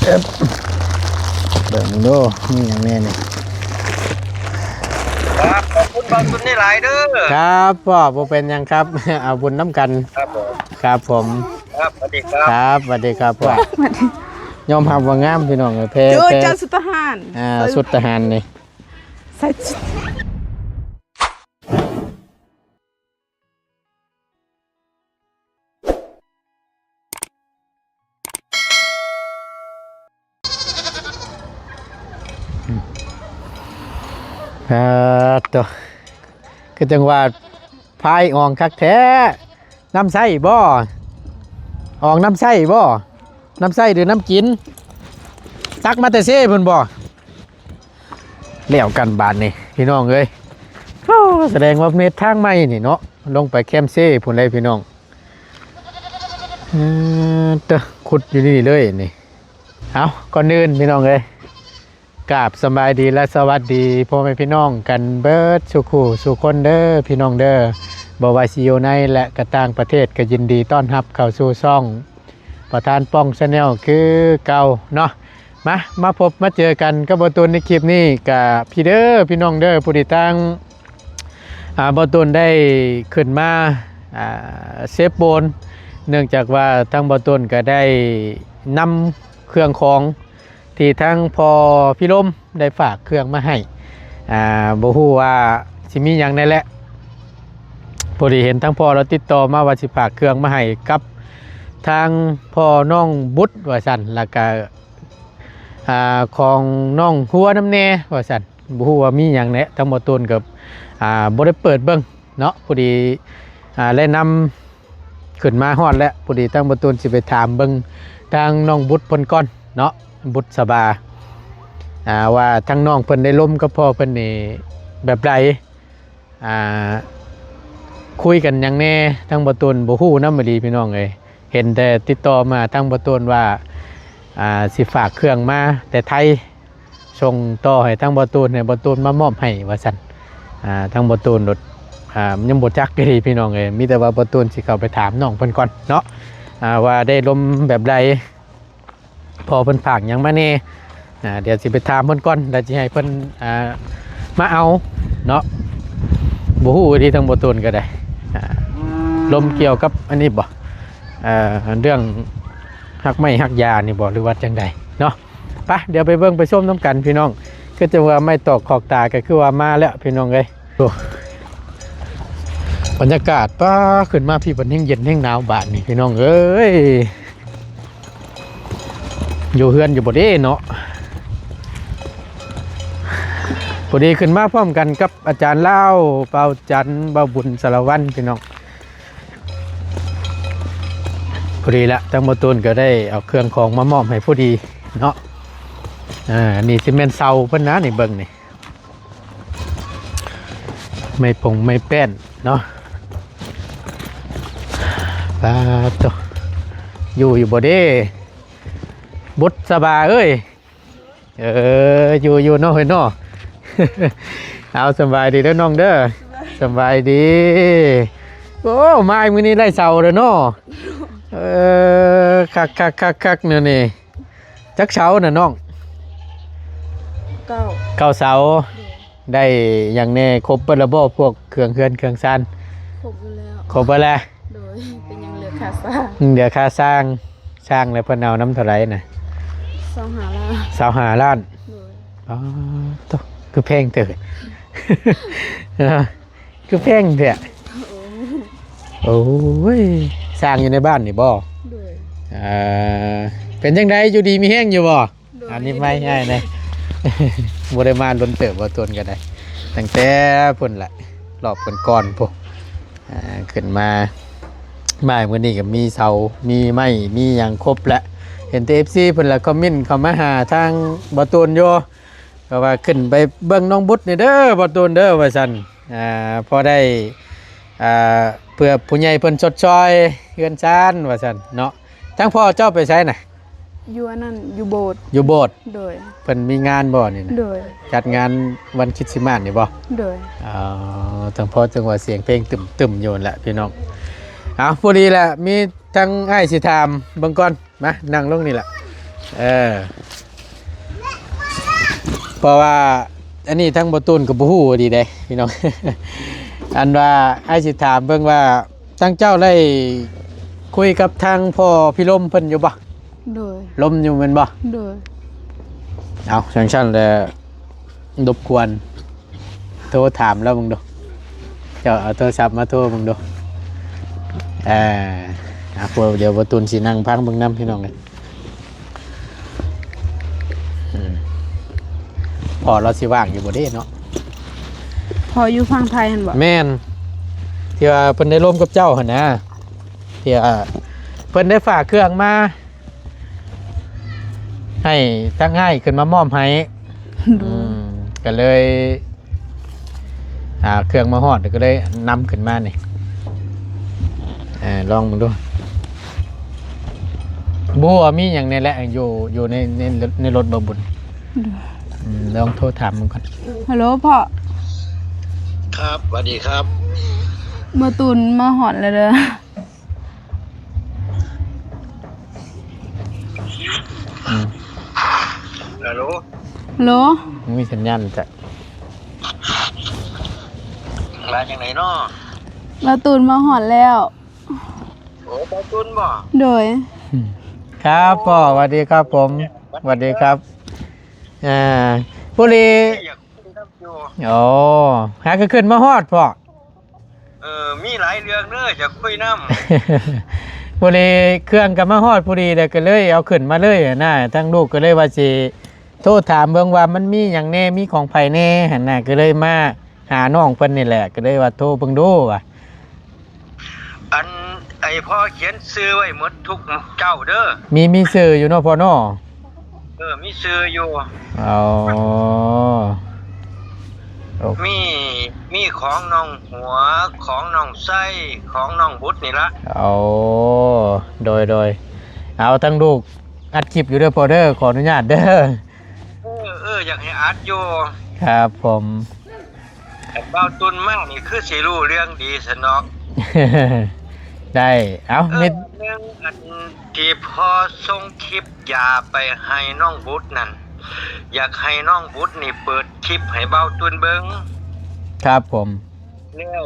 ເອີບ ເບິ່ງດູມີຫຍັງແດ່ນີ້. ครับ ขอบคุณบ่าวตุนหลายๆ เด้อ ครับ พ่อ บ่เป็นหยังครับ เอาบุญนำกัน ครับผม ครับผม ครับ สวัสดีครับ ครับ สวัสดีครับพ่อ ยอมรับว่างามพี่น้อง แพ เจอ แพ อาจารย์สุดทหาร อ่า ใส่ สุดทหารนี่ ใส่ชุด ອາ ໂຕ ຄືຈັ່ງວ່າພາຍອ່ອງຄັກແທ້. ນ້ຳໃຊ້ບໍ່? ອ່ອງນ້ຳໃຊ້ບໍ່? ນ້ຳໃຊ້ຫຼືນ້ຳກິນ? ຕັກມາແຕ່ເຊພຸ້ນບໍ່? ແລ້ວກັນບາດນີ້ພີ່ນ້ອງເອີຍ. ໂອ້ ສະແດງວ່າເຮັດທາງໃໝ່ນີ້ເນາະ ລົງໄປແຄມເຊພຸ້ນເລີຍພີ່ນ້ອງ. ເອີ ເຕີ ຂຸດຢູ່ນີ້ເລີຍນີ້. ເອົາ ກ່ອນອື່ນພີ່ນ້ອງເອີຍ ກາບສະບາຍດີ ແລະ ສະຫວັດດີພໍ່ແມ່ພີ່ນ້ອງກັນເບິດສູ່ຄູ່ສູ່ຄົນເດີພີ່ນ້ອງເດີ. ບໍ່ວ່າຊິຢູ່ໃນ ແລະ ກະຕ່າງປະເທດ ກະຍິນດີຕ້ອນຮັບເຂົ້າສູ່ຊ່ອງປະທານປ່ອງ Channel ຄືເກົ່າເນາະ. ມາ ມາພົບມາເຈີກັນກັບບ່າວຕູນໃນຄລິບນີ້ກະ ພີ່ເດີພີ່ນ້ອງເດີ ຜູ້ທີ່ທາງ ອ່າ ບ່າວຕູນໄດ້ຂຶ້ນມາ ອ່າ ເຊໂປນ ເນື່ອງຈາກວ່າທາງບ່າວຕູນກະໄດ້ນຳເຄື່ອງຂອງທີ່ທາງພໍ່ພິລົມໄດ້ຝາກເຄື່ອງມາໃຫ້ ອ່າ ບໍ່ຮູ້ວ່າຊິມີຫຍັງແດ່ແຫຼະ. ພໍດີເຫັນທາງພໍ່ລາວຕິດຕໍ່ມາວ່າຊິຝາກເຄື່ອງມາໃຫ້ກັບທາງພໍ່ນ້ອງບຸດວ່າຊັ້ນ ແລ້ວກະ ອ່າ ຂອງນ້ອງຫົວນຳແດ່ວ່າຊັ້ນ. ບໍ່ຮູ້ວ່າມີຫຍັງແຫຼະ ທາງບ່າວຕູນກໍ ອ່າ ບໍ່ໄດ້ເປີດເບິ່ງເນາະ. ພໍດີ ອ່າ ແລະນຳຂຶ້ນມາຮອດແລ້ວ ພໍດີທາງບ່າວຕູນຊິໄປຖາມເບິ່ງທາງນ້ອງບຸດເພິ່ນກ່ອນເນາະ ບຸດສະບາ ອ່າ ວ່າທາງນ້ອງເພິ່ນໄດ້ລົມກັບພໍ່ເພິ່ນນີ້ແບບໃດ ອ່າ ຄຸຍກັນຫຍັງແດ່ ທາງບ່າວຕູນບໍ່ຮູ້ນຳອີ່ຫຼີພີ່ນ້ອງເອີຍ. ເຫັນແຕ່ຕິດຕໍ່ມາທາງບ່າວຕູນວ່າ ອ່າ ຊິຝາກເຄື່ອງມາແຕ່ໄທ ສົ່ງຕໍ່ໃຫ້ທາງບ່າວຕູນ ໃຫ້ບ່າວຕູນມາມອບໃຫ້ວ່າຊັ້ນ. ອ່າ ທາງບ່າວຕູນໂລດ ອ່າ ຍັງບໍ່ຈັກອີ່ຫຼີພີ່ນ້ອງເອີຍ ມີແຕ່ວ່າບ່າວຕູນຊິເຂົ້າໄປຖາມນ້ອງເພິ່ນກ່ອນເນາະ ອ່າ ວ່າໄດ້ລົມແບບໃດ ພໍ່ເພິ່ນຝາກຫຍັງມາແດ່. ອ່າ ດຽວຊິໄປຖາມເພິ່ນກ່ອນ ແລ້ວຊິໃຫ້ເພິ່ນ ອ່າ ມາເອົາເນາະ. ບໍ່ຮູ້ດີທາງບ່າວຕູນກໍໄດ້ ອ່າ ລົມກ່ຽວກັບອັນນີ້ບໍ່ ເອີ ເລື່ອງຮັກໄມ້ຮັກຢານີ້ບໍ່ ຫຼືວ່າຈັ່ງໃດເນາະ. ໄປ ດຽວໄປເບິ່ງໄປຊົມນຳກັນພີ່ນ້ອງ. ຄືຈັ່ງວ່າໄມ້ຕອກຂອກຕາ ກໍຄືວ່າມາແລ້ວພີ່ນ້ອງເອີຍ. ໂອ້ ບັນຍາກາດ ປ້າ ຂຶ້ນມາພີ້ບັດແຮງເຢັນແຮງໜາວບາດນີ້ພີ່ນ້ອງເອີຍ. ຢູ່ເຮືອນຢູ່ບໍ່ເດ້ເນາະ. ພໍດີຂຶ້ນມາພ້ອມກັນກັບອາຈານລາວ ບ່າວຈັນ ບ່າວບຸນ ສາລະວັນ ພີ່ນ້ອງ. ພໍດີລະ ທາງບ່າວຕູນກໍໄດ້ເອົາເຄື່ອງຂອງມາມອບໃຫ້ພໍດີເນາະ. ອ່າ ນີ້ຊິແມ່ນເສົາເພິ່ນນະ ນີ້ເບິ່ງນີ້ ໄມ້ປົງໄມ້ແປ້ນເນາະ. ປາດໂທ້ ຢູ່ຢູ່ບໍ່ເດ້ ບຸດສະບາເອີຍ? ເອີ ຢູ່ຢູ່ເນາະເຮີ້ຍເນາະ. ເອົາ ສະບາຍດີເດີນ້ອງເດີ. ສະບາຍດີ. ໂອ້ ມາມື້ນີ້ໄດ້ເສົາເດີເນາະ. ເອີ ຄັກໆໆໆ ແນວນີ້. ຈັກເສົານະນ້ອງ? ເກົ້າ ເກົ້າເສົາ. ໂດຍ. ໄດ້ຫຍັງແດ່ ຄົບເບິດແລ້ວບໍ່ ພວກເຄື່ອງເຮືອນເຄື່ອງຊານ? ຄົບຢູ່ແລ້ວ. ຄົບເບິດແລ້ວ. ໂດຍ. ແຕ່ຍັງເຫຼືອຄ່າສ້າງ. ເຫຼືອຄ່າສ້າງ. ຊ່າງແລ້ວເພິ່ນເອົານຳເທົ່າໃດນະ? ຊາວຫ້າລ້ານ. ຊາວຫ້າລ້ານ. ໂດຍ. ອໍ ໂທ້ ຄືແພງເຕີບ ຄືແພງແທ້. ໂອ້ ໂອ້ຍ ຊ່າງຢູ່ໃນບ້ານນີ້ບໍ່? ໂດຍ. ເອີ ເປັນຈັ່ງໃດ ຢູ່ດີມີແຮງຢູ່ບໍ່? ໂດຍ. ອັນນີ້ໄມ້ໃຫຍ່ເດ້ ບໍ່ໄດ້ມາດົນເຕີບ ບ່າວຕູນກໍໄດ້ ຕັ້ງແຕ່ພຸ້ນແຫຼະ ຮອບກ່ອນໆ ພຸ້ນ. ອ່າ ຂຶ້ນມາ ມາມື້ນີ້ກໍມີເສົາ ມີໄມ້ ມີຫຍັງຄົບແຫຼະ. ເຫັນແຕ່ເອັຟຊີເພິ່ນລະຄອມເມັນເຂົ້າມາຫາທາງບ່າວຕູນຢູ່ ກໍວ່າ ຂຶ້ນໄປເບິ່ງນ້ອງບຸດນີ້ເດີ ບ່າວຕູນເດີ ວ່າຊັ້ນ. ອ່າ ພໍໄດ້ ອ່າ ເພື່ອຜູ້ໃຫຍ່ເພິ່ນຊົດຊ່ອຍເຮືອນຊານ ວ່າຊັ້ນເນາະ. ທາງພໍ່ເຈົ້າໄປໃສນະ? ຢູ່ອັນນັ້ນ ຢູ່ໂບດ. ຢູ່ໂບດ. ໂດຍ. ເພິ່ນມີງານບໍ່ນີ້ນະ? ໂດຍ. ຈັດງານວັນຄຣິດສະມາດນີ້ບໍ່? ໂດຍ. ອໍ ທາງພໍ່ຈຶ່ງວ່າສຽງເພງຕຶມໆຢູ່ຫັ້ນແຫຼະພີ່ນ້ອງ. ເອົາ ພໍດີແຫຼະ ມີທາງອ້າຍຊິຖາມເບິ່ງກ່ອນ ມານັ່ງລົງນີ້ແຫຼະ. ເອີ ເພາະວ່າອັນນີ້ທາງບໍ່ຕູນກໍບໍ່ຮູ້ດີເດ້ພີ່ນ້ອງ ອັນວ່າອ້າຍຊິຖາມເບິ່ງວ່າ ທາງເຈົ້າໄດ້ຄຸຍກັບທາງພໍ່ພິລົມເພິ່ນຢູ່ບໍ່? ໂດຍ ລົມຢູ່ແມ່ນບໍ່? ໂດຍ ເອົາ ຈັ່ງຊັ້ນແລ້ວ ລົບກວນໂທຖາມລາວເບິ່ງດູ ເຈົ້າເອົາໂທລະສັບມາໂທເບິ່ງດູ ເອີ ອ່າ ດຽວບໍ່ຕູນຊິນັ່ງຟັງເບິ່ງນຳ ພີ່ນ້ອງເອີຍ. ອືມ ພໍ່ລາວຊິວ່າງຢູ່ບໍ່ເດ້ເນາະ? ພໍ່ຢູ່ຝັ່ງໄທຫັ້ນບໍ່? ແມ່ນ ທີ່ວ່າເພິ່ນໄດ້ລົມກັບເຈົ້າຫັ້ນນະ ທີ່ວ່າເພິ່ນໄດ້ຝາກເຄື່ອງມາໃຫ້ທາງອ້າຍຂຶ້ນມາມອບໃຫ້. ໂດຍ ອືມ ກໍເລີຍ ອ່າ ເຄື່ອງມາຮອດ ກໍເລີຍນຳຂຶ້ນມານີ້ ເອີ ລອງເບິ່ງດູ ບໍ່ຮູ້ວ່າມີຫຍັງແດ່ແຫຼະ ຢູ່ ຢູ່ໃນ ໃນ ໃນລົດບ່າວບຸນ. ໂດຍ ອືມ ລອງໂທຖາມເບິ່ງກ່ອນ. ຮັລໂຫຼພໍ່. ຄັບ ຫວັດດີຄັບ. ບ່າວຕູນມາຮອດແລ້ວເດີ. ອືມ ຮັລໂຫຼ ຮັລໂຫຼ ມີສັນຍານຈ້ະ ວ່າຈັ່ງໃດເນາະ? ບ່າວຕູນມາຮອດແລ້ວ. ໂອ້ ບ່າວຕູນບໍ? ໂດຍ ອືມ ຄັບພໍ່ ຫວັດດີຄັບຜົມ ຫວັດດີຄັບ. ອ່າ ພໍດີ ໂອ້ ຫາກໍຂຶ້ນມາຮອດພໍ່. ເອີ ມີຫຼາຍເລື່ອງເດີ ຢາກຄຸຍນຳ. ພໍດີເຄື່ອງກໍມາຮອດພໍດີແລ້ວ ກໍເລີຍເອົາຂຶ້ນມາເລີຍຫັ້ນນະ. ທາງລູກກໍເລີຍວ່າຊິໂທຖາມເບິ່ງວ່າມັນມີຫຍັງແດ່ ມີຂອງໃຜແດ່ຫັ້ນນະ ກໍເລີຍມາຫານ້ອງເພິ່ນນີ້ແຫຼະ ກໍເລີຍວ່າໂທເບິ່ງດູວ່າ. ອັນ ໄອ້ພໍ່ຂຽນຊື່ໄວ້ໝົດທຸກເຈົ້າເດີ. ມີ ມີຊື່ຢູ່ເນາະພໍ່ເນາະ? ເອີ ມີຊື່ຢູ່. ອໍ ໂອເຄ ມີ ມີຂອງນ້ອງຫົວ ຂອງນ້ອງໄຊ ຂອງນ້ອງບຸດນີ້ລະ. ໂອ້ ໂດຍ ໂດຍ ເອົາ ທາງລູກອັດຄລິບຢູ່ເດີພໍ່ເດີ ຂໍອະນຸຍາດເດີ. ເອີ ເອີ ຢາກໃຫ້ອັດຢູ່. ຄັບຜົມ. ຄັນບ່າວຕຸນມານີ້ຄືຊິຮູ້ເລື່ອງດີຊັ້ນດອກ. ໄດ້ ເອົ້າ ເອີ ນິດໜຶ່ງ ອັນທີ່ພໍ່ສົ່ງຄລິບຢາໄປໃຫ້ນ້ອງບຸດນັ້ນ ຢາກໃຫ້ນ້ອງບຸດນີ້ເປີດຄລິບໃຫ້ບ່າວຕຸນເບິ່ງ. ຄັບຜົມ. ແລ້ວ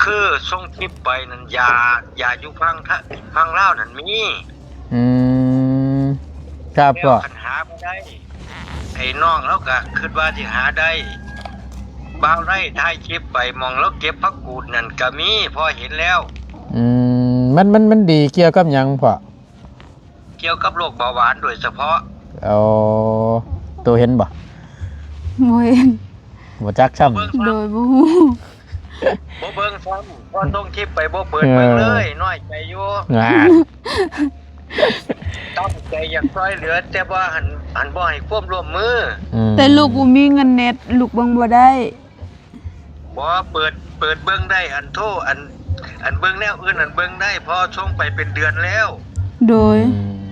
ຄືສົ່ງຄລິບໄປນັ້ນ ຢາ ຢາຢູ່ຝັ່ງ ຝັ່ງລາວນັ້ນມີ. ອືມ ຄັບ ແລ້ວຄັນຫາບໍ່ໄດ້ ໄອ້ນ້ອງລາວກໍຄິດວ່າຊິຫາໄດ້ ບ່າວໄດ້ຖ່າຍຄລິບໄປ ໝ່ອງລາວເກັບຜັກກູດນັ້ນກໍມີ ພໍເຫັນແລ້ວ. ອືມ ມັນ ມັນ ມັນດີກ່ຽວກັບຫຍັງພໍ່? ກ່ຽວກັບໂລກເບົາຫວານໂດຍສະເພາະ. ໂອ້ ໂຕເຫັນບໍ່? ບໍ່ເຫັນ. ບໍ່ຈັກຊ້ຳ. ໂດຍ ບໍ່ຮູ້. ບໍ່ເບິ່ງຊ້ຳ ພໍສົ່ງຄລິບໄປບໍ່ເປີດເບິ່ງເລີຍ. ເອີ ນ້ອຍໃຈຢູ່. ອ່າ ຕັ້ງໃຈຢາກຊ່ວຍເຫຼືອ ແຕ່ວ່າຫັ້ນ ຫັ້ນບໍ່ໃຫ້ຄວາມຮ່ວມມື. ອືມ ແຕ່ລູກບໍ່ມີເງິນເນັດ ລູກເບິ່ງບໍ່ໄດ້. ບໍ່ ເປີດ ເປີດເບິ່ງໄດ້ ອັນໂທ ອັນ ອັນເບິ່ງແນວອື່ນ ອັນເບິ່ງໄດ້ ເພາະສົ່ງໄປເປັນເດືອນແລ້ວ. ໂດຍ. ອືມ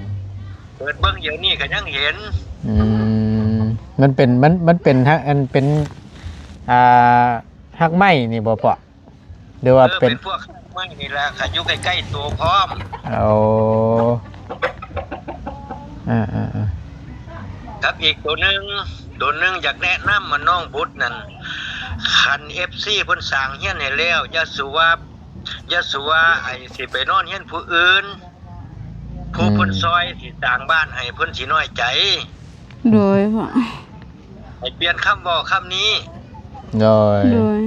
ເປີດເບິ່ງດຽວນີ້ກໍຍັງເຫັນ. ອືມ ມັນເປັນ ມັນ ມັນເປັນ ອັນເປັນ ອ່າ ຮາກໄມ້ນີ້ບໍ່ພໍ່? ຫຼືວ່າ ເອີ ເປັນ ເປັນພວກຮາກໄມ້ນີ້ລະ ຄັນຢູ່ໃກ້ໆໂຕພ້ອມ. ໂອ້ ເອີໆໆ ກັບອີກໂຕໜຶ່ງ ໂຕໜຶ່ງຢາກແນະນຳ ມັນນ້ອງບຸດນັ້ນ ຄັນເອັຟຊີເພິ່ນສ້າງເຮືອນໃຫ້ແລ້ວ ຢ່າສູ່ວ່າ ຢ່າສູ່ວ່າໄອ້ຊິໄປນອນເຮືອນຜູ້ອື່ນ ຜູ້ເພິ່ນ ອືມ ຊ່ອຍຊິສ້າງບ້ານໃຫ້ ເພິ່ນຊິນ້ອຍໃຈ. ໂດຍ ໃຫ້ປ່ຽນຄຳເວົ້າຄຳນີ້. ໂດຍ ໂດຍ.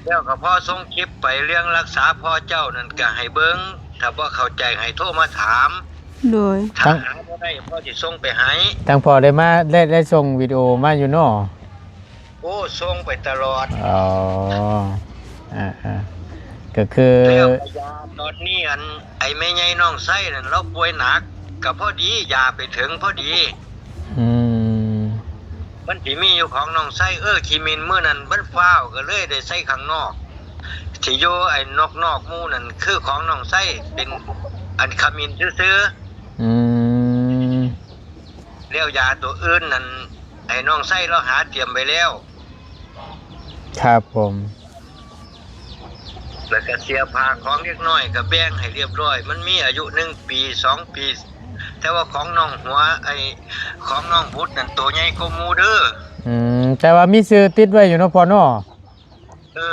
ແລ້ວກໍພໍສົ່ງຄລິບໄປເລື່ອງລັກສາພໍ່ເຈົ້ານັ້ນກໍໃຫ້ເບິ່ງ ຖ້າບໍ່ເຂົ້າໃຈໃຫ້ໂທມາຖາມ. ໂດຍ. ຖ້າຫາບໍ່ໄດ້ ພໍ່ຊິສົ່ງໄປໃຫ້. ທາງພໍ່ໄດ້ມາ ໄດ້ ໄດ້ສົ່ງວິດີໂອມາຢູ່ເນາະ? ໂອ້ ສົ່ງໄປຕະຫຼອດ. ອໍ ອ່າໆ ກໍຄື ແລ້ວກໍຢາຕອນນີ້ ອັນ ໄອ້ແມ່ໃຫຍ່ນ້ອງໄຊນັ້ນ ລາວປ່ວຍໜັກ ກໍພໍດີຢາໄປເຖິງພໍດີ. ອືມ ມັນຊິມີຢູ່ຂອງນ້ອງໄຊ ເອີ ຂີ້ໝິ່ນມື້ນັ້ນມັນຟ້າວ ກໍເລີຍໄດ້ໃສ່ຂ້າງນອກ ທີ່ຢູ່ໄອ້ນອກໆໝູ່ນັ້ນ ຄືຂອງນ້ອງໄຊ ເປັນອັນຂະໝິ່ນຊື່ໆ. ອືມ ແລ້ວຢາຕົວອື່ນນັ້ນ ໄອ້ນ້ອງໄຊລາວຫາຕຽມໄວ້ແລ້ວ. ຄັບຜົມ. ແລ້ວກະເສື້ອຜ້າຂອງເດັກນ້ອຍກະແບ່ງໃຫ້ລຽບຮ້ອຍ ມັນມີອາຍຸໜຶ່ງປີ ສອງປີ ແຕ່ວ່າຂອງນ້ອງຫົວ ໄອ້ ຂອງນ້ອງບຸດນັ້ນໂຕໃຫຍ່ກວ່າໝູ່ເດີ. ອືມ ແຕ່ວ່າມີຊື່ຕິດໄວ້ຢູ່ເນາະພໍ່ເນາະ. ເອີ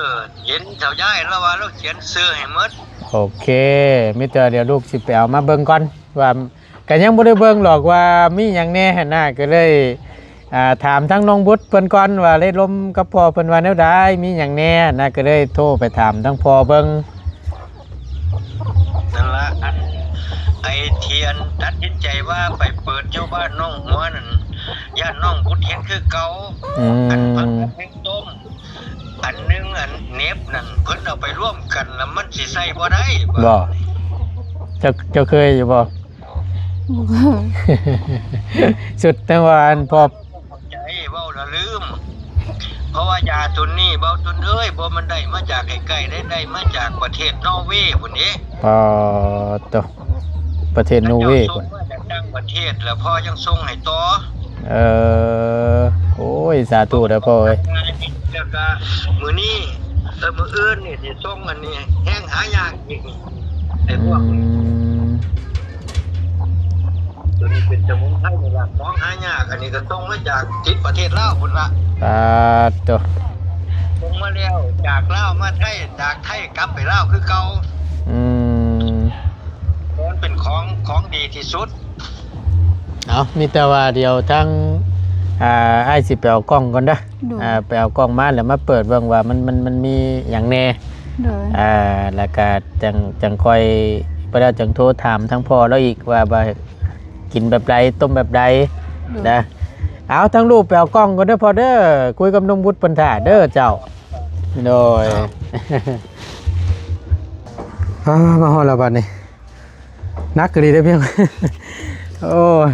ເຫັນເຖົ້າຍາຍລາວວ່າລາວຂຽນຊື່ໃຫ້ໝົດ. ໂອເຄ ມີແຕ່ດຽວລູກຊິໄປເອົາມາເບິ່ງກ່ອນ ວ່າ ກະຍັງບໍ່ໄດ້ເບິ່ງດອກວ່າມີຫຍັງແດ່ຫັ້ນນະ ກະເລີຍ ອ່າ ຖາມທາງນ້ອງບຸດເພິ່ນກ່ອນວ່າໄດ້ລົມກັບພໍ່ເພິ່ນວ່າແນວໃດ ມີຫຍັງແດ່ຫັ້ນນະ ກະເລີຍໂທໄປຖາມທາງພໍ່ເບິ່ງ. ນັ້ນລະ ອັນ ໄອ້ທີ່ອັນຕັດສິນໃຈວ່າໄປເປີດຢູ່ບ້ານນ້ອງຫົວນັ້ນ ຢ້ານນ້ອງບຸດເຫັນຄືເກົ່າ. ອືມ ອັນເພິ່ນເຮັດຕົ້ມ ອັນໜຶ່ງອັນເໜັບນັ້ນ ເພິ່ນເອົາໄປລວມກັນ ແລ້ວມັນຊິໃຊ້ບໍ່ໄດ້. ບໍ່ ເຈົ້າ ເຈົ້າເຄີຍຢູ່ບໍ່? ບໍ່ເຄີຍ. ສຸດແຕ່ວ່າອັນພໍ ໃຈເວົ້າລະລືມ ເພາະວ່າຢາຕົນນີ້ ເບົາຕົນເອີຍ ບໍ່ແມ່ນໄດ້ມາຈາກໃກ້ໆເດ້ ໄດ້ມາຈາກປະເທດນໍເວພຸ້ນເດ້. ປາໂຕ ປະເທດນໍເວພຸ້ນ ເຂົາສົ່ງມາຈາກຕ່າງປະເທດ ແລ້ວພໍ່ຍັງສົ່ງໃຫ້ຕໍ່. ເອີ ໂອ້ຍ ສາທຸເດີພໍ່ເອີຍ. ແລ້ວກະມື້ນີ້ ເອີ ມື້ອື່ນນີ້ຊິສົ່ງອັນນີ້ ແຮງຫາຍາກອີກນີ້ ໃຫ້ພວກ ອືມ ຕົວນີ້ເປັນສະໝຸນໄພນີ້ລະ ຂອງຫາຍາກ ອັນນີ້ກະສົ່ງມາຈາກຕິດປະເທດລາວພຸ້ນລະ. ປາໂຕ ສົ່ງມາແລ້ວ ຈາກລາວມາໄທ ຈາກໄທກັບໄປລາວຄືເກົ່າ. ອືມ ມັນເປັນຂອງ ຂອງດີທີ່ສຸດ. ເອົາ ມີແຕ່ວ່າດຽວທາງ ອ່າ ອ້າຍຊິໄປເອົາກ້ອງກ່ອນເດີ. ໂດຍ ອ່າ ໄປເອົາກ້ອງມາແລ້ວມາເປີດເບິ່ງວ່າມັນ ມັນ ມັນມີຫຍັງແດ່. ໂດຍ ອ່າ ແລ້ວກະຈັ່ງ ຈັ່ງຄ່ອຍ ໄປແລ້ວຈັ່ງໂທຖາມທາງພໍ່ລາວອີກວ່າ ວ່າກິນແບບໃດ ຕົ້ມແບບໃດ. ໂດຍ ນະ ເອົາ ທາງລູກໄປເອົາກ້ອງກ່ອນເດີພໍ່ເດີ ຄຸຍກັບນ້ອງບຸດເພິ່ນຖ້າເດີເຈົ້າ. ໂດຍ ອ່າ ມາຮອດແລ້ວບັດນີ້ ໜັກອີ່ຫຼີເດີພຽງ. ໂອ້ຍ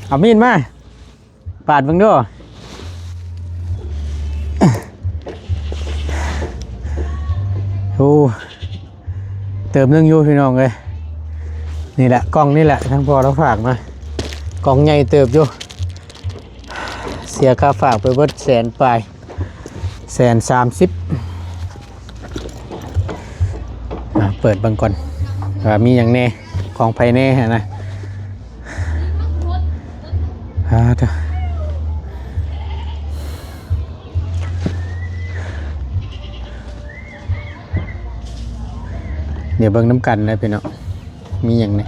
ເອົາມີດມາ ປາດເບິ່ງດູ. ໂອ້ ເຕີມໜຶ່ງຢູ່ພີ່ນ້ອງເອີຍ. ນີ້ແຫຼະ ກ້ອງນີ້ແຫຼະ ທາງພໍ່ລາວຝາກມາ ກ້ອງໃຫຍ່ເຕີບຢູ່. ເສຍຄ່າຝາກໄປເບິດແສນປາຍ ແສນສາມສິບ. ອ່າ ເປີດເບິ່ງກ່ອນວ່າມີຫຍັງແດ່ ຂອງໃຜແດ່ຫັ້ນນະ. ອ່າ ດຽວເບິ່ງນຳກັນນະພີ່ນ້ອງ ມີຫຍັງແດ່.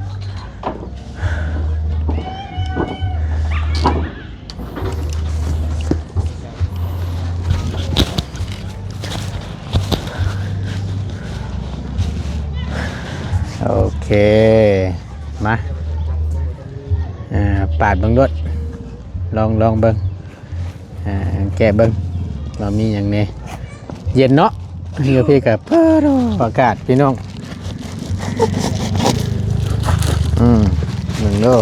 ໂອເຄ ມາ ອ່າ ປາດເບິ່ງໂລດ ລອງ ລອງເບິ່ງ ອ່າ ແກະເບິ່ງວ່າມີຫຍັງແດ່. ເຢັນເນາະ ຢູ່ພີ້ກະ ປາດໂທ້ ອາກາດພີ່ນ້ອງ. ອືມ ເບິ່ງເດີ. ອ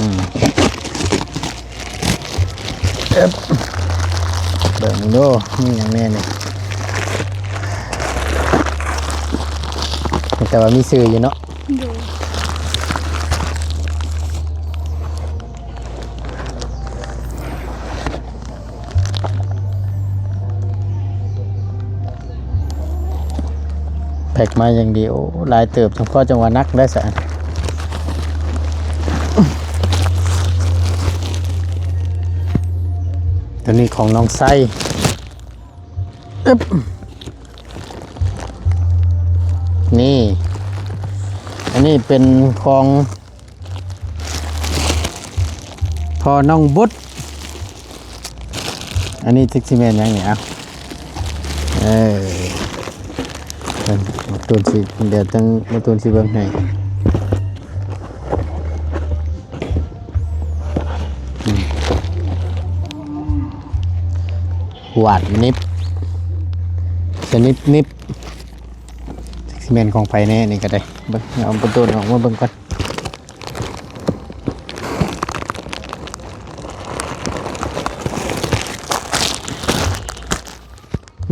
ືມ ເອີບ ເບິ່ງດູ ມີຫຍັງແດ່ນີ້ ແຕ່ວ່າມີຊື່ຢູ່ເນາະ. ໂດຍ. ແພັກມາຢ່າງດີ. ໂອ້ ຫຼາຍເຕີບ ຈັ່ງພໍຈັ່ງວ່າໜັກໄດ້ສະ. ໂຕນີ້ຂອງນ້ອງໄຊ. ອຶບ ນີ້ ອັນນີ້ເປັນຂອງພໍ່ນ້ອງບຸດ. ອັນນີ້ຈັກຊິແມ່ນຫຍັງນີ້ ເອົາ ເອີ ເບິ່ງ ມາຕູນຊິ ດຽວຈັ່ງມາຕູນຊິເບິ່ງໃຫ້. ອືມ ຫວາດນິບ ສະໜິດນິບ. ຈັກຊິແມ່ນຂອງໃຜແດ່ນີ້ກະໄດ້. ເບິ່ງ ເອົາປະຕູອອກມາເບິ່ງກ່ອນ.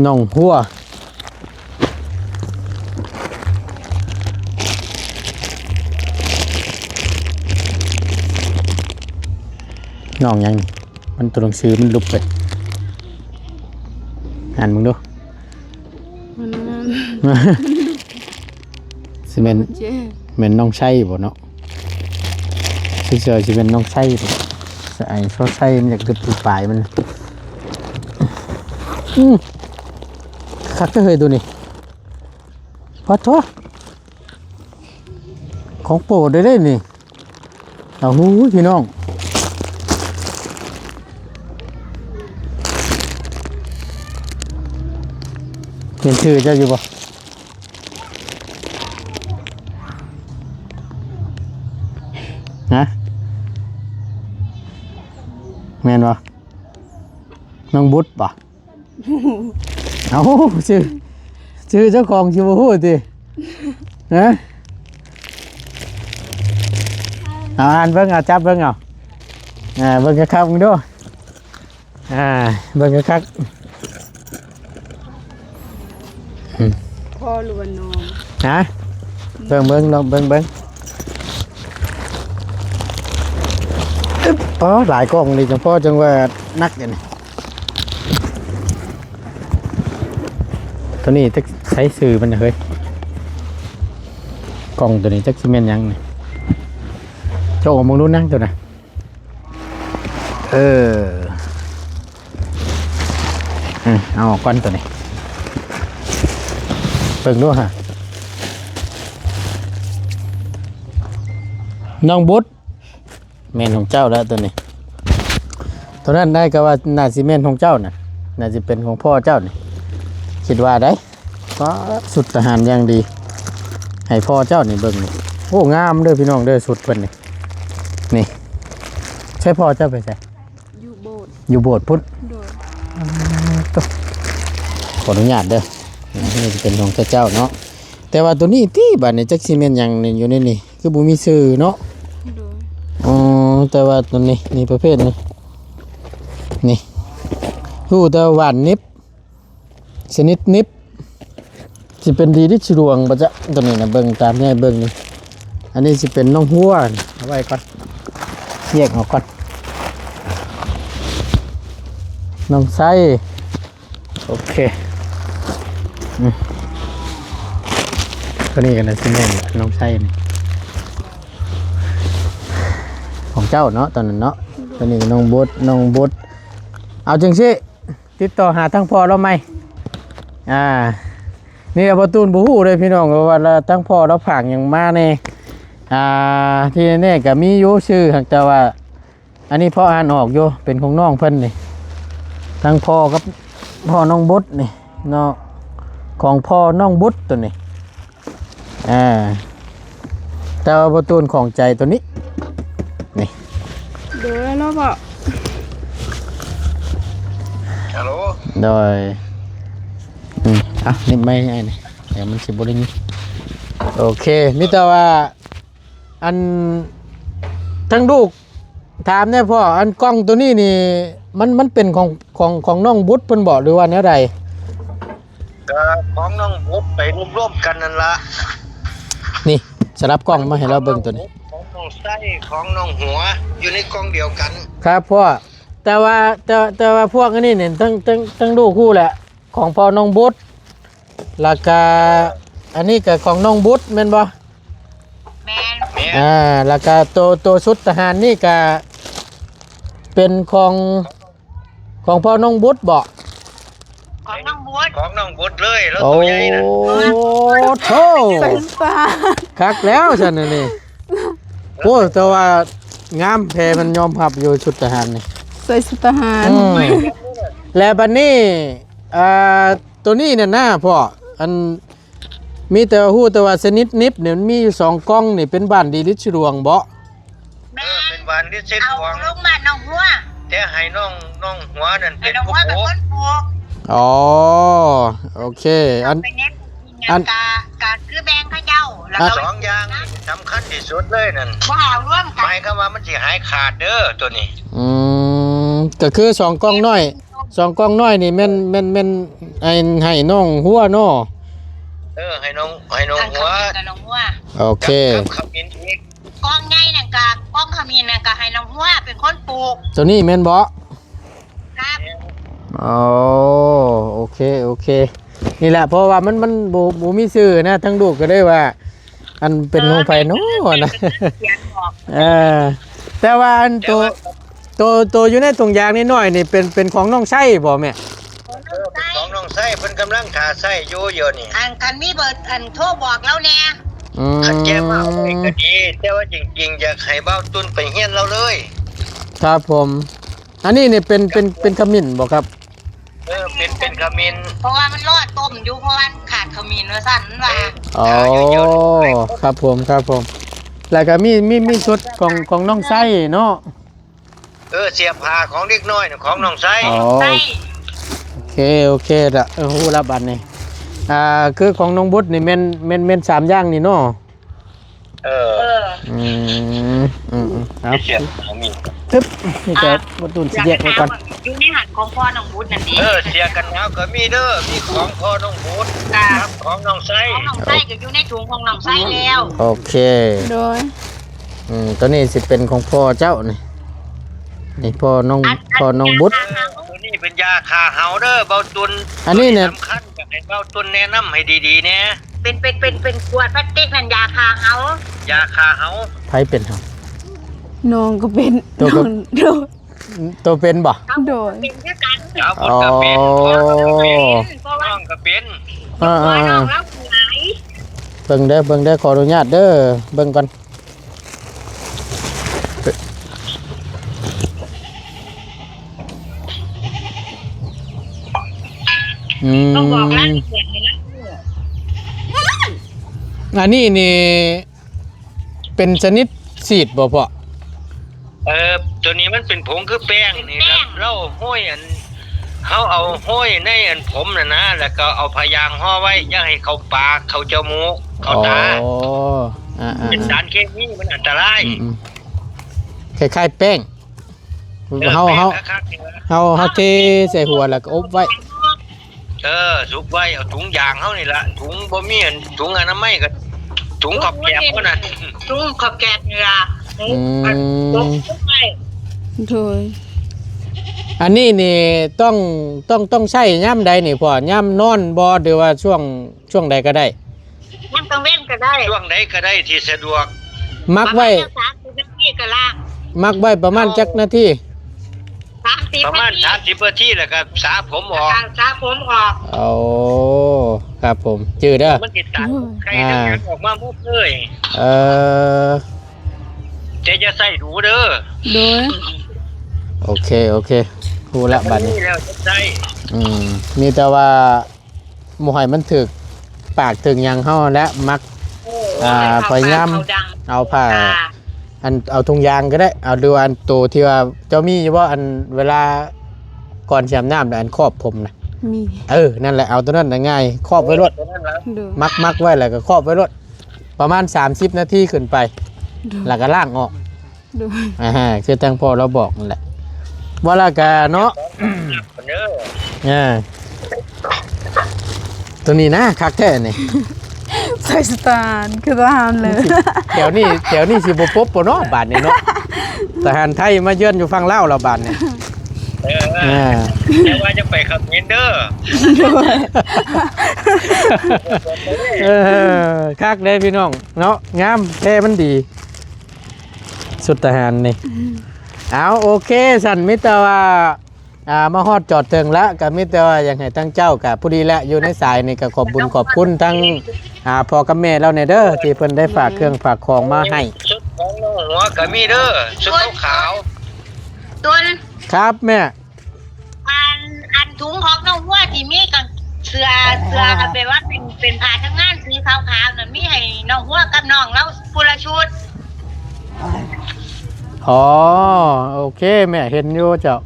ໜອງຫົວ. ນ້ອງຫຍັງນີ້? ມັນຕົວໜັງສືມັນຫຼຸບໄປ ອ່ານເບິ່ງດູ. ມັນນັ້ນ ຊິແມ່ນ ເຈັບ ແມ່ນນ້ອງໄຊບໍ່ເນາະ? ຊື່ເຊື່ອຊິແມ່ນນ້ອງໄຊບໍ່? ສະໄອຊໍໄຊ ມັນຢາກດຶບຢູ່ປາຍມັນ. ອືມ ຄັກເດີ້ເຮີ້ຍ ໂຕນີ້. ປາດໂທ້ ຂອງໂປດເດ້ນີ້. ເອົາຫູຍ ພີ່ນ້ອງ ເຫັນຊື່ເຈົ້າຢູ່ບໍ່? ຮະ ແມ່ນບໍ່? ນ້ອງບຸດບໍ່? ເອົາ ຊື່ ຊື່ເຈົ້າຂອງຊິບໍ່ຮູ້ຕິ? ຮະ ເອົາ ອ່ານເບິ່ງເອົາ ຈັບເບິ່ງເອົາ ອ່າ ເບິ່ງຄັກໆເບິ່ງດູ ອ່າ ເບິ່ງຄັກໆ. ອືມ ພໍ່ຫຼືວ່ານ້ອງ? ຮະ ເບິ່ງ ເບິ່ງ ເບິ່ງ ເບິ່ງ ເອີ ອໍ ຫຼາຍກ່ອງນີ້ ຈັ່ງພໍຈັ່ງວ່າໜັກອັນນີ້. ໂຕນີ້ຈັກໃສຊື່ມັນນະເຮີ້ຍ ກ່ອງໂຕນີ້ຈັກຊິແມ່ນຫຍັງນີ້? ເຈົ້າເອົາມາເບິ່ງດູນາງໂຕນະ. ເອີ ອືມ ເອົາອອກກ່ອນໂຕນີ້ ເບິ່ງດູຫາ ນ້ອງບຸດ. ແມ່ນຂອງເຈົ້າແລ້ວໂຕນີ້ ໂຕນັ້ນໄດ້ກໍວ່າໜ້າຊິແມ່ນຂອງເຈົ້ານະ ໜ້າຊິເປັນຂອງພໍ່ເຈົ້ານີ້ ຄິດວ່າໄດ໋. ປ້າ ຊຸດທະຫານຢ່າງດີ ໃຫ້ພໍ່ເຈົ້ານີ້ເບິ່ງນີ້. ໂອ້ ງາມເດີ້ພີ່ນ້ອງເດີ້ ຊຸດເພິ່ນນີ້ ນີ້. ໃຊ້ພໍ່ເຈົ້າໄປໃສ? ຢູ່ໂບດ ຢູ່ໂບດພຸ້ນ. ໂດຍ ຂໍອະນຸຍາດເດີ້ ນີ້ຈະເປັນຂອງເຈົ້າເນາະ. ແຕ່ວ່າໂຕນີ້ຕິ ບາດນີ້ຈັກຊິແມ່ນຫຍັງນີ້ ຢູ່ໃນນີ້ ຄືບໍ່ມີຊື່ເນາະ? ໂດຍ ອໍ ແຕ່ວ່າໂຕນີ້ ນີ້ປະເພດນີ້ ນີ້ ຮູ້ແຕ່ວ່າຫວານນິບ ຊະນິດນິບ ຊິເປັນດີລິດສະດວງບໍ່ຈະ? ໂຕນີ້ນະ ເບິ່ງຕາມໃຫຍ່ເບິ່ງນີ້ ອັນນີ້ຊິເປັນນ້ອງຫົວ ເອົາໄວ້ກ່ອນ ແຍກອອກກ່ອນ ນ້ອງໄຊ. ໂອເຄ ອືມ ໂຕນີ້ກໍໜ້າຊິແມ່ນນ້ອງໄຊນີ້ ຂອງເຈົ້າເນາະ ຕອນນັ້ນເນາະ. ໂຕນີ້ນ້ອງບົດ ນ້ອງບົດ ເອົາຈັ່ງຊີ້ ຕິດຕໍ່ຫາທາງພໍ່ລາວໃໝ່ ອ່າ ນີ້ລະ ພໍ່ຕູນບໍ່ຮູ້ເດ້ພີ່ນ້ອງ ວ່າທາງພໍ່ລາວຝາກຫຍັງມາແດ່. ອ່າ ທີ່ແນ່ໆກໍມີຢູ່ຊື່ ຫາກແຕ່ວ່າ ອັນນີ້ພໍອ່ານອອກຢູ່ ເປັນຂອງນ້ອງເພິ່ນນີ້ ທັງພໍ່ກັບພໍ່ນ້ອງບຸດນີ້ເນາະ ຂອງພໍ່ນ້ອງບຸດໂຕນີ້ ອ່າ ແຕ່ວ່າພໍ່ຕູນຂອງໃຈໂຕນີ້ ນີ້ ໂດຍເນາະພໍ່ ຮັລໂຫຼ ໂດຍ ອືມ ອ່ະ ນີ້ໄມ້ໃຫ້ນີ້ ດຽວມັນຊິບໍ່ໄດ້ຍິນ ໂອເຄ ມີແຕ່ວ່າ ອັນ ທາງລູກຖາມແດ່ພໍ່ ອັນກ່ອງໂຕນີ້ນີ້ ມັນ ມັນເປັນຂອງ ຂອງ ຂອງນ້ອງບຸດເພິ່ນບໍ ຫຼືວ່າແນວໃດ? ກໍຂອງນ້ອງບຸດໄປລວມໆກັນນັ້ນລະ ນີ້ ສະຫຼັບກ່ອງມາໃຫ້ລາວເບິ່ງໂຕນີ້ ຂອງນ້ອງໄຊ ຂອງນ້ອງຫົວ ຢູ່ໃນກ່ອງດຽວກັນ ຄັບພໍ່ ແຕ່ວ່າ ແຕ່ ແຕ່ວ່າພວກອັນນີ້ນີ້ ທັງ ທັງ ທັງລູກຮູ້ແຫຼະ ຂອງພໍ່ນ້ອງບຸດ ແລ້ວກະ ເອີ ອັນນີ້ກະຂອງນ້ອງບຸດແມ່ນບໍ່? ແມ່ນ ແມ່ນ ອ່າ ແລ້ວກະໂຕ ໂຕຊຸດທະຫານນີ້ກະເປັນຂອງ ຂອງພໍ່ນ້ອງບຸດບໍ? ຂອງນ້ອງບຸດ ຂອງນ້ອງບຸດເລີຍ ລາວໂຕໃຫຍ່ນະ ໂອ້ໂທ້ ຄັກແລ້ວຊັ້ນອັນນີ້ ໂອ້ ແຕ່ວ່າງາມແທ້ ມັນຍອມຮັບຢູ່ຊຸດທະຫານນີ້ ໃສ່ຊຸດທະຫານ ອືມ ແລ້ວບັດນີ້ ອ່າ ໂຕນີ້ນັ້ນນະພໍ່ ອັນ ມີແຕ່ຮູ້ແຕ່ວ່າຊະນິດນິບນີ້ ມັນມີຢູ່ສອງກ່ອງນີ້ ເປັນບ້ານດີລິດສະດວງບໍ? ແມ່ນ ເອີ ເປັນບ້ານດີລິດສະດວງ ເອົາລົງມາໜອງຫົວ ແຕ່ໃຫ້ນ້ອງ ນ້ອງຫົວນັ້ນເປັນຜູ້ປູກ ອໍ ໂອເຄ ອັນ ອັນ ກະ ກະຄືແບ່ງເຂົາເຈົ້າ ແລ້ວກໍສອງຢ່າງນີ້ສຳຄັນທີ່ສຸດເລີຍນັ້ນ ບໍ່ເອົາລວມກັນ ໝາຍຄວາມວ່າມັນຊິຫາຍຂາດເດີໂຕນີ້ ອືມ ກໍຄືສອງກ່ອງນ້ອຍ ສອງກ່ອງນ້ອຍນີ້ແມ່ນ ແມ່ນ ແມ່ນໃຫ້ ໃຫ້ນ້ອງຫົວເນາະ ເອີ ໃຫ້ນ້ອງ ໃຫ້ນ້ອງຫົວ ອັນຂະມິນກັບນ້ອງຫົວ ໂອເຄ ກັບ ກັບຂະມິນອີກ ກອງໃຫຍ່ນັ້ນກະ ກອງຂະມິ້ນນັ້ນກະໃຫ້ນ້ອງຫົວເປັນຄົນປູກ. ໂຕນີ້ແມ່ນບໍ່? ຄັບ. ອໍ ໂອເຄ ໂອເຄ ນີ້ແຫຼະ ເພາະວ່າມັນ ມັນບໍ່ ບໍ່ມີຊື່ນະ ທາງລູກກໍເລີຍວ່າ ອັນເປັນຂອງໃຜເນາະນະ. ເອີ ແຕ່ວ່າອັນໂຕ ແຕ່ວ່າ ໂຕ ໂຕຢູ່ໃນຖົງຢາງນ້ອຍໆນີ້ ເປັນ ເປັນຂອງນ້ອງໄຊບໍ່ແມ່? ເອີ ເປັນຂອງນ້ອງໄຊ ເພິ່ນກຳລັງຖ້າໃຊ້ຢູ່ດຽວນີ້. ອັນ ຄັນມີເບີ ອັນ ໂທບອກລາວແດ່. ອືມ ຄັນແກມາເອົາໄວ້ກໍດີ ແຕ່ວ່າຈິງໆ ຢາກໃຫ້ບ່າວຕຸນໄປຮຽນລາວເລີຍ. ຄັບຜົມ. ອັນນີ້ນີ້ເປັນ ເປັນ ເປັນຂະມິ້ນບໍ່ຄັບ? ເອີ ເປັນ ເປັນຂະມິ້ນ ເພາະວ່າມັນລໍຕົ້ມຢູ່ ເພາະວ່າມັນຂາດຂະມິ້ນວ່າຊັ້ນ ມັນວ່າ. ອໍ ຄັບຜົມ ຄັບຜົມ. ແລ້ວກໍມີ ມີ ມີຊຸດຂອງ ຂອງນ້ອງໄຊເນາະ. ເອີ ເສື້ອຜ້າຂອງເດັກນ້ອຍນະ ຂອງນ້ອງໄຊ. ອໍ ໂອເຄ ໂອເຄລະ ເອີ ຮູ້ລະບັດນີ້. ອ່າ ຄືຂອງນ້ອງບຸດນີ້ແມ່ນ ແມ່ນ ແມ່ນສາມຢ່າງນີ້ເນາະ. ເອີ ເອີ ອືມ ອືມ ອືມ ເອົາ ເສຍບ ເອົາມີດ ຕຶບ ນີ້ກໍ ອ່າ ບໍ່ຕຸນຊິແຍກໄວ້ກ່ອນ. ຢູ່ໃນຫັ້ນຂອງພໍ່ນ້ອງບຸດນັ້ນເດ້. ເອີ ເສື້ອກັນໜາວກໍມີເດີ ມີຂອງພໍ່ນ້ອງບຸດ ກັບຂອງນ້ອງໄຊ. ຂອງນ້ອງໄຊກໍຢູ່ໃນຖົງຂອງນ້ອງໄຊແລ້ວ. ໂອເຄ ໂດຍ. ອືມ ໂຕນີ້ຊິເປັນຂອງພໍ່ເຈົ້ານີ້ ນີ້ພໍ່ນ້ອງ ອັນ ພໍ່ນ້ອງບຸດ. ອັນ ໂຕນີ້ເປັນຢາຂ້າເຫົ່າເດີ ເບົາຕຸນ. ອັນນີ້ແຫຼະ ສຳຄັນ ຢາກໃຫ້ເບົາຕຸນແນະນຳໃຫ້ດີໆແດ່. ເປັນ ເປັນ ເປັນ ເປັນຂວດພລາສຕິກນັ້ນ ຢາຂ້າເຫົ່າ. ຢາຂ້າເຫົ່າ. ໃຜເປັນເຫົ່າ? ນ້ອງກໍເປັນ. ໂຕກໍ ນ້ອງ ໂຕ ໂຕເປັນບໍ່? ໂດຍ ເປັນຄືກັນ. ສາວພຸ້ນກໍເປັນ. ອໍ ນ້ອງກໍເປັນ. ເອີ ເອີ ເອີ ນ້ອງລາວຫຼາຍ. ເບິ່ງເດີ ເບິ່ງເດີ ຂໍອະນຸຍາດເດີ ເບິ່ງກ່ອນ. ອືມ ຕ້ອງບອກລາຍລະອຽດໃຫ້ລາວຮູ້. ອັນນີ້ນີ້ເປັນຊະນິດສີດບໍ່ພໍ່? ເອີ ໂຕນີ້ມັນເປັນຜົງຄືແປ້ງນີ້ ເປັນແປ້ງ. ລາວໂຮຍອັນ ເຮົາເອົາໂຮຍໃນອັນຜົມນັ້ນນະ ແລ້ວກໍເອົາຜ້າຢາງຫໍ່ໄວ້ ຢ່າໃຫ້ເຂົ້າປາກ ເຂົ້າຈະມູກ ເຂົ້າຕາ. ອໍ ອ່າໆ ເປັນສານເຄມີ ມັນອັນຕະລາຍ. ອືມໆ ຄ້າຍໆແປ້ງ. ເອີ ເຮົາ ເຮົາ ແປ້ງຄັກໆ ນີ້ລະ ເຮົາ ເຮົາເທໃສ່ຫົວແລ້ວກໍອົບໄວ້. ເອີ ສຸກໄວ້ ເອົາຖົງຢາງເຮົານີ້ລະ ຖົງບໍ່ມີອັນ ຖົງອະນາໄມກໍ ຖົງຂອບແກບພຸ້ນນະ ຖົງຂອບແກບນີ້ລະ. ອືມ ປົກໄວ້. ໂດຍ ອັນນີ້ນີ້ຕ້ອງ ຕ້ອງ ຕ້ອງໃຊ້ຍາມໃດນີ້ພໍ່? ຍາມນອນບໍ່ ຫຼືວ່າຊ່ວງ ຊ່ວງໃດກໍໄດ້? ຍາມກາງເວັນກໍໄດ້ ຊ່ວງໃດກໍໄດ້ທີ່ສະດວກ. ໝັກໄວ້ ປະມານຈັກສາມສິບນາທີກໍລ້າງ. ໝັກໄວ້ປະມານຈັກນາທີ? ສາມສິບ ປະມານນາທີ ສາມສິບນາທີ ແລ້ວກໍສະຜົມອອກ. ອ່າ ສະຜົມອອກ. ໂອ້ ຄັບຜົມ ຈື່ເດີ ມັນຊິຕັນ ອືມ ໄຂ່ ອ່າ ອອກມາໝົດເລີຍ. ເອີ ແຕ່ຢ່າໃຊ້ດູເດີ. ໂດຍ ໂອເຄ ໂອເຄ ຮູ້ລະບັດນີ້. ແລ້ວຈະໃຊ້ ອືມ ມີແຕ່ວ່າ ບໍ່ໃຫ້ມັນຖືກປາກຖືກຫຍັງເຮົາແຫຼະ ໝັກ ເອີ ອ່າ ພະຍາຍາມເອົາຜ້າ ອ່າ ອັນ ເອົາຖົງຢາງກໍໄດ້ ເອົາ ຫຼືວ່າອັນໂຕທີ່ວ່າເຈົ້າມີຢູ່ບໍ່ ອັນເວລາກ່ອນຊິອາບນ້ຳ ອັນຄອບຜົມນະ? ມີ. ເອີ ນັ້ນແຫຼະ ເອົາໂຕນັ້ນນະງ່າຍ ຄອບໄວ້ໂລດ. ໂດຍ ໝັກ ໝັກໄວ້ ແລ້ວກໍຄອບໄວ້ໂລດ ປະມານສາມສິບນາທີຂຶ້ນໄປ. ໂດຍ ແລ້ວກໍລ້າງອອກ. ໂດຍ ອ່າ ຄືທາງພໍ່ລາວບອກນັ້ນແຫຼະ ວ່າລະກະເນາະ. ເອີ ໂຕນີ້ນະຄັກແທ້ນີ້ ໃສ່ສະຕານ ຄືທະຫານເລີຍ. ແຖວນີ້ ແຖວນີ້ຊິບໍ່ປົບບໍ່ເນາະ ບາດນີ້ເນາະ ທະຫານໄທມາເຢືອນຢູ່ຝັ່ງລາວແລ້ວບາດນີ້. ເອີ ເອີ ແຕ່ວ່າຈະໄປຂະເໝນເດີ. ໂດຍ ເອີ ຄັກເດ້ພີ່ນ້ອງເນາະ ງາມແທ້ ມັນດີ. ຊຸດທະຫານນີ້. ອືມ ເອົາ ໂອເຄ ຊັ້ນມີແຕ່ວ່າ ອ່າ ມາຮອດຈອດເຖິງລະ ກໍມີແຕ່ວ່າຢາກໃຫ້ທາງເຈົ້າ ກໍພໍດີແຫຼະ ຢູ່ໃນສາຍນີ້ ກໍຂອບບຸນຂອບຄຸນທາງ ອ່າ ພໍ່ກັບແມ່ລາວແດ່ເດີ ທີ່ເພິ່ນໄດ້ຝາກເຄື່ອງຝາກຂອງມາໃຫ້. ຊຸດຂອງນ້ອງຫົວກໍມີເດີ ຊຸດຂາວ. ຕຸນ ຄັບແມ່. ອັນ ອັນຖົງຂອງນ້ອງຫົວທີ່ມີກະເສື້ອ ເສື້ອ ອ່າ ແບບວ່າເປັນ ເປັນຜ້າທຳງານສີຂາວໆນັ້ນ ມີໃຫ້ນ້ອງຫົວກັບນ້ອງລາວຜູ້ລະຊຸດ. ອໍ ໂອເຄ ແມ່ເຫັນຢູ່ເຈົ້າ.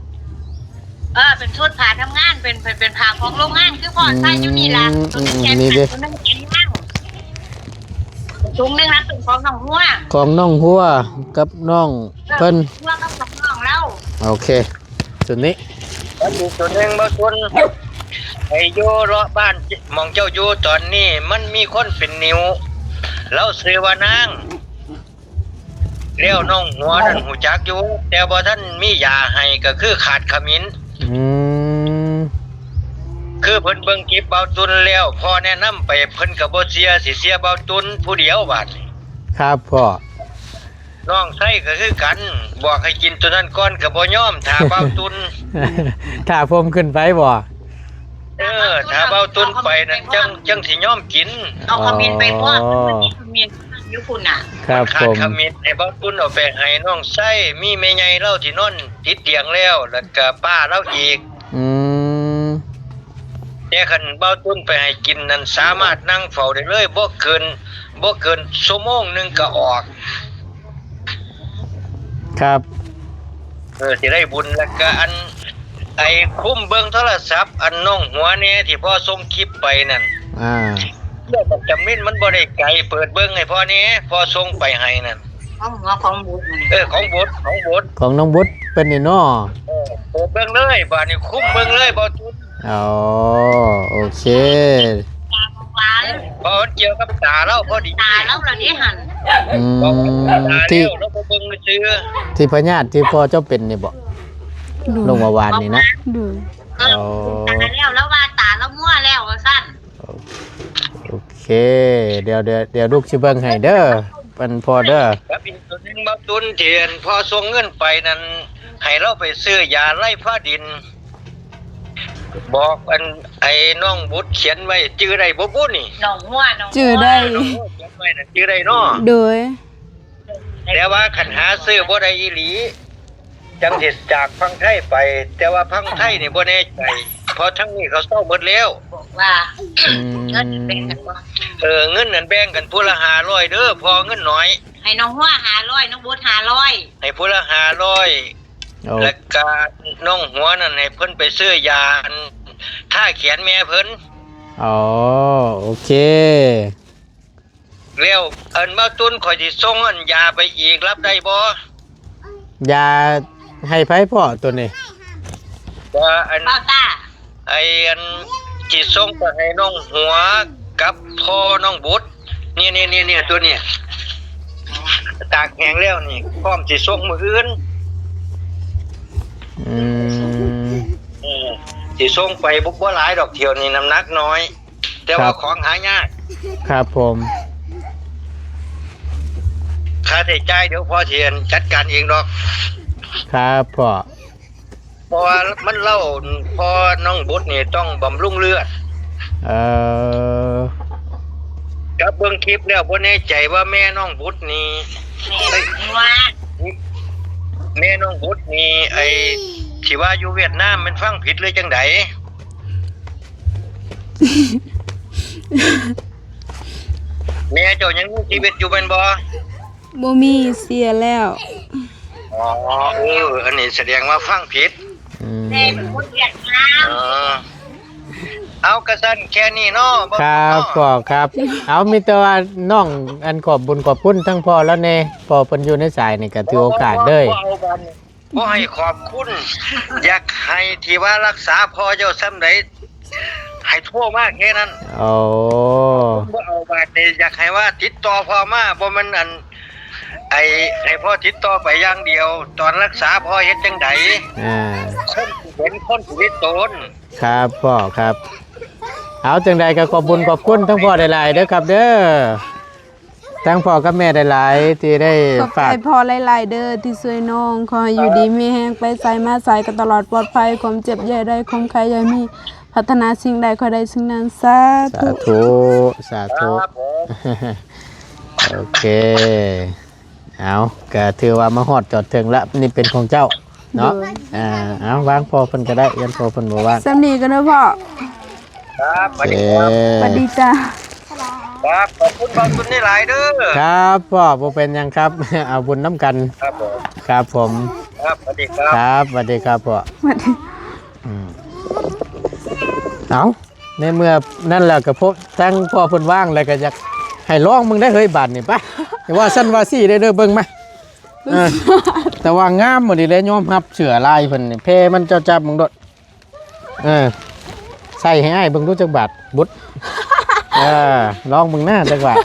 ເອີ ເປັນຊຸດຜ້າທຳງານ ເປັນ ເປັນ ເປັນຜ້າຂອງໂຮງງານ ຄືພໍ່ໃສ່ຢູ່ນີ້ລະ. ອືມ ຕົວນີ້ ອືມ ແຂນ ນີ້ເດ້ ຕົວໜຶ່ງແຂນຍາວ ຖົງໜຶ່ງນະ ເປັນຂອງນ້ອງຫົວ ຂອງນ້ອງຫົວກັບນ້ອງ ເອີ ເພິ່ນ ຫົວກັບນ້ອງລາວ. ໂອເຄ. ຊຸດນີ້ ມັນມີຕົວໜຶ່ງບໍ່ ຊຸດ ໄອ້ຢູ່ເລາະບ້ານ ໝ່ອງເຈົ້າຢູ່ຕອນນີ້ ມັນມີຄົນເປັນໜິວ ລາວຊື່ວ່ານາງ ແລ້ວນ້ອງຫົວນັ້ນຮູ້ຈັກຢູ່ ແຕ່ບໍ່ທັນມີຢາໃຫ້ ກໍຄືຂາດຂະມິນ. ອືມ ຄືເພິ່ນເບິ່ງຄລິບເບົາຕຸນແລ້ວ ພໍ່ແນະນຳໄປ ເພິ່ນກໍບໍ່ເຊື່ອ ຊິເຊື່ອເບົາຕຸນຜູ້ດຽວບາດນີ້. ຄັບພໍ່. ນ້ອງໄຊກໍຄືກັນ ບອກໃຫ້ກິນໂຕນັ້ນກ່ອນກໍບໍ່ຍອມ ຖ້າເບົາຕຸນ ຖ້າຜົມຂຶ້ນໄປບໍ? ເອີ ຖ້າເບົາຕຸນໄປນັ້ນ ເອົາຂະມິນໄປ ຈັ່ງ ຈັ່ງຊິຍອມກິນ. ເອົາຂະມິນໄປພ້ອມ ອໍ ມັນມີຂະມິນຢູ່ພຸ້ນນະ. ຄັບ ຂາດຂະມິນ ໃຫ້ເບົາຕຸນເອົາໄປໃຫ້ນ້ອງໄຊ ມີແມ່ໃຫຍ່ລາວທີ່ນອນຕິດຕຽງແລ້ວ ແລ້ວກະປ້າລາວອີກ. ອືມ ແຕ່ຄັນເບົາຕຸນໄປໃຫ້ກິນນັ້ນ ສາມາດນັ່ງເຝົ້າໄດ້ເລີຍ ບໍ່ເກີນ ບໍ່ເກີນຊົ່ວໂມງໜຶ່ງກໍອອກ. ຄັບ ເອີ ຊິໄດ້ບຸນ. ແລ້ວກະອັນ ໄອ້ຄຸມເບິ່ງໂທລະສັບ ອັນນ້ອງຫົວແນ່ ທີ່ພໍ່ສົ່ງຄລິບໄປນັ້ນ. ອ່າ ເລື່ອງບັກຈຳເປັນມັນບໍ່ໄດ້ໄກ ເປີດເບິ່ງໃຫ້ພໍ່ແນ່ ພໍ່ສົ່ງໄປໃຫ້ນັ້ນ. ຂອງຫົວຂອງບຸດນັ້ນ. ເອີ ຂອງບຸດ ຂອງບຸດ ຂອງນ້ອງບຸດເພິ່ນນີ້ເນາະ. ເອີ ເປີດເບິ່ງເລີຍ ບາດນີ້ຄຸມເບິ່ງເລີຍ ບໍ່ຈຸດ. ອໍ ໂອເຄ ເພາະມັນກ່ຽວກັບຕາລາວພໍດີ ຕາລາວລະເດ້ຫັ້ນ. ອືມ ທີ່ ລາວບໍ່ເບິ່ງຊື່ ທີ່ພະຍາດທີ່ພໍ່ເຈົ້າເປັນນີ້ບໍ? ໂດຍ ລົງມາວານນີ້ນະ. ໂດຍ ເອີ ອໍ ຕາແລ້ວ ລາວວ່າຕາລາວມົວແລ້ວວ່າຊັ້ນ. ໂອເຄ ດຽວ ດຽວ ດຽວລູກຊິເບິ່ງໃຫ້ເດີ ອັນພໍ່ເດີ. ກັບອີກໂຕໜຶ່ງ ເບົາຕຸນ ທີ່ອັນພໍ່ສົ່ງເງິນໄປນັ້ນ ໃຫ້ລາວໄປຊື້ຢາໄລຟາດິນ ບອກອັນ ໄອ້ນ້ອງບຸດຂຽນໄວ້ ຈື່ໄດ້ບໍ່ບຸນີ້? ນ້ອງຫົວ ນ້ອງຫົວ ຈື່ໄດ້ ນ້ອງຫົວຂຽນໄວ້ນັ້ນ ຈື່ໄດ້ເນາະ. ໂດຍ ແຕ່ວ່າຄັນຫາຊື້ບໍ່ໄດ້ອີ່ຫຼີ ຈັ່ງຊິຈາກຝັ່ງໄທໄປ ແຕ່ວ່າຝັ່ງໄທນີ້ບໍ່ແນ່ໃຈ ເພາະທາງນີ້ເຂົາເຊົາໝົດແລ້ວ. ບອກວ່າ ອືມ ເງິນແບ່ງກັນບໍ່? ເອີ ເງິນນັ້ນແບ່ງກັນຜູ້ລະຫ້າຮ້ອຍເດີ ພໍ່ເງິນໜ້ອຍ. ໃຫ້ນ້ອງຫົວຫ້າຮ້ອຍ ນ້ອງບຸດຫ້າຮ້ອຍ ໃຫ້ຜູ້ລະຫ້າຮ້ອຍ. ໂອ້ ແລ້ວກະນ້ອງຫົວນັ້ນໃຫ້ເພິ່ນໄປຊື້ຢາອັນທາແຂນແມ່ເພິ່ນ. ອໍ ໂອເຄ ແລ້ວອັນມາຕຸນ ຂ້ອຍຊິສົ່ງອັນຢາໄປອີກ ຮັບໄດ້ບໍ່? ຢາໃຫ້ໃຜພໍ່ໂຕນີ້? ວ່າອັນ ເບົາຕາ ໄອ້ອັນ ຊິສົ່ງໄປໃຫ້ນ້ອງຫົວກັບພໍ່ນ້ອງບຸດ. ນີ້ໆໆ ໂຕນີ້ ຕາກແຫ້ງແລ້ວນີ້ ພ້ອມຊິສົ່ງມື້ອື່ນ. ອືມ ເອີ ຊິສົ່ງໄປບໍ່ ບໍ່ຫຼາຍດອກ ຖ້ຽວນີ້ນ້ຳໜັກໜ້ອຍ ແຕ່ວ່າ ຄັບ ຂອງຫາຍາກ. ຄັບຜົມ ຄ່າໃຊ້ຈ່າຍດຽວພໍ່ຊິຈັດການເອງດອກ. ຄັບພໍ່. ເພາະວ່າມັນເລົ່າ ພໍ່ນ້ອງບຸດນີ້ຕ້ອງບຳລຸງເລືອດ. ເອີ ກັບເບິ່ງຄລິບແລ້ວບໍ່ແນ່ໃຈວ່າແມ່ນ້ອງບຸດນີ້ ແມ່ນ້ອງບຸດນີ້ ໄອ້ທີ່ວ່າຢູ່ຫວຽດນາມ ແມ່ນຟັງຜິດຫຼືຈັ່ງໃດ? ແມ່ເຈົ້າຍັງມີຊີວິດຢູ່ແມ່ນບໍ່? ບໍ່ມີ ເສຍແລ້ວ. ອໍ ເອີ ອັນນີ້ສະແດງວ່າຟັງຜິດ. ອືມ ແມ່ເປັນຄົນຫວຽດນາມ. ເອີ ເອົາ ກະຊັ້ນແຄ່ນີ້ເນາະ. ຄັບ ພໍ່ຄັບ. ເອົາ ມີແຕ່ວ່ານ້ອງ ອັນ ຂອບບຸນຂອບຄຸນທັງພໍ່ລາວແດ່ ພໍ່ເພິ່ນຢູ່ໃນສາຍນີ້ ກະຖືໂອກາດເລີຍ. ບໍ່ເອົາບາດນີ້ ບໍ່ໃຫ້ຂອບຄຸນ ຢາກໃຫ້ທີ່ວ່າລັກສາພໍ່ເຈົ້າຊ່ຳໃດ ໃຫ້ໂທມາແຄ່ນັ້ນ. ໂອ້ ບໍ່ເອົາບາດນີ້ ຢາກໃຫ້ວ່າຕິດຕໍ່ພໍ່ມາ ບໍ່ແມ່ນອັນ ໄອ້ ໃຫ້ພໍ່ຕິດຕໍ່ໄປຢ່າງດຽວ ຕອນລັກສາພໍ່ເຮັດຈັ່ງໃດ? ອ່າ ຄົນຊິເຫັນ ຄົນຊິໄດ້ໂຕນ. ຄັບພໍ່ຄັບ. ເອົາ ຈັ່ງໃດກໍຂອບບຸນຂອບຄຸນທັງພໍ່ຫຼາຍໆເດີຄັບເດີ. ທັງພໍ່ກັບແມ່ຫຼາຍໆ ທີ່ໄດ້ຝາກ. ຂອບໃຈພໍ່ຫຼາຍໆເດີ ທີ່ຊ່ວຍນ້ອງ. ຂໍໃຫ້ຢູ່ດີມີແຮງ ໄປໃສມາໃສກໍຕະຫຼອດປອດໄພ ຄວາມເຈັບຢ່າໄດ້ ຄວາມໄຂ້ຢ່າມີ ປາດຖະໜາສິ່ງໃດ ຂໍໄດ້ສິ່ງນັ້ນ. ສາທຸ ສາທຸ ສາທຸ. ໂອເຄ ເອົາ ກະຖືວ່າມາຮອດຈອດເຖິງລະ ນີ້ເປັນຂອງເຈົ້າເນາະ. ໂດຍ ອ່າ ເອົາ ວາງພໍ່ເພິ່ນກໍໄດ້ ຢ້ານພໍ່ເພິ່ນບໍ່ວ່າງ. ສ່ຳນີ້ກໍເດີພໍ່. ຄັບ ສະຫວັດດີຄັບ. ສະຫວັດດີຈ້າ. ຄັບ ຂອບຄຸນບ່າວຕຸນຫຼາຍໆເດີ. ຄັບພໍ່ ບໍ່ເປັນຫຍັງຄັບ ເອົາບຸນນຳກັນ. ຄັບຜົມ ຄັບຜົມ. ຄັບ ສະຫວັດດີຄັບ. ຄັບ ສະຫວັດດີຄັບພໍ່. ສະຫວັດດີ. ອືມ ເອົາ ໃນເມື່ອນັ້ນແລ້ວກໍພົບທາງພໍ່ເພິ່ນວ່າງແລ້ວ ກໍຢາກໃຫ້ລອງເບິ່ງໄດ໋ເຮີ້ຍ ບາດນີ້. ໄປ ຢ່າວ່າຊັ້ນວ່າຊີ້ເດີ ເບິ່ງມາ. ເອີ ແຕ່ວ່າງາມອີ່ຫຼີເດ້ ຍອມຮັບເສື້ອລາຍເພິ່ນນີ້ ແພມັນເຈົ້າຈັບເບິ່ງໂດດ. ເອີ ໃສ່ໃຫ້ອ້າຍເບິ່ງດູຈັກບາດ ບຸດ. ເອີ ລອງເບິ່ງໜ້າຈັກບາດ.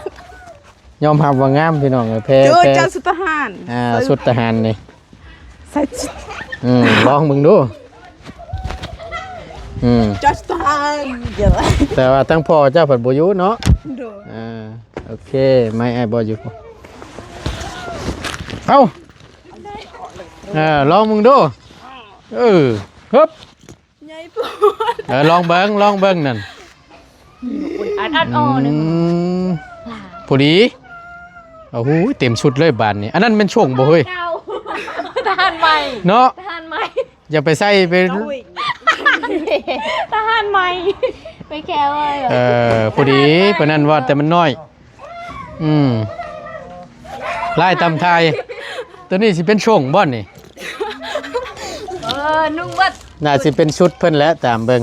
ຍອມຮັບວ່າງາມພີ່ນ້ອງເອີຍ ແພ ເຈີ ແພ ເຈົ້າຊຸດທະຫານ ອ່າ ໃສ່ ຊຸດທະຫານນີ້ ໃສ່ຊຸດ ອືມ ລອງເບິ່ງດູ ອືມ ເຈົ້າຊຸດທະຫານ ແຕ່ວ່າທັງພໍ່ເຈົ້າພັດບໍ່ຢູ່ເນາະ ໂດຍ ອ່າ ໂອເຄ ໄມ້ອ້າຍບໍ່ຢູ່ ເອົ້າ ເອີ ລອງເບິ່ງດູ ເອີ ຮຶບ ໃຫຍ່ໂພດ ເອີ ລອງເບິ່ງ ລອງເບິ່ງນັ້ນ ອັດອັດ ອືມ ພໍດີ ໂອ້ໂຫ ເຕັມຊຸດເລີຍບາດນີ້ ອັນນັ້ນແມ່ນຊົງບໍ່ເຮີ້ຍ ທະຫານໃໝ່ເນາະ ທະຫານໃໝ່ ຢ່າໄປໃສ່ໄປ ທະຫານໃໝ່ ໄປແຄ່ເອີ ພໍດີ ປານນັ້ນວ່າແຕ່ມັນນ້ອຍ ອືມ ລາຍຕຳໄທ ໂຕນີ້ຊິເປັນຊົງບໍ່ນີ້ ເອີ ນຸ່ງເບິດ ໜ້າຊິເປັນຊຸດເພິ່ນແຫຼະ ຕາມເບິ່ງ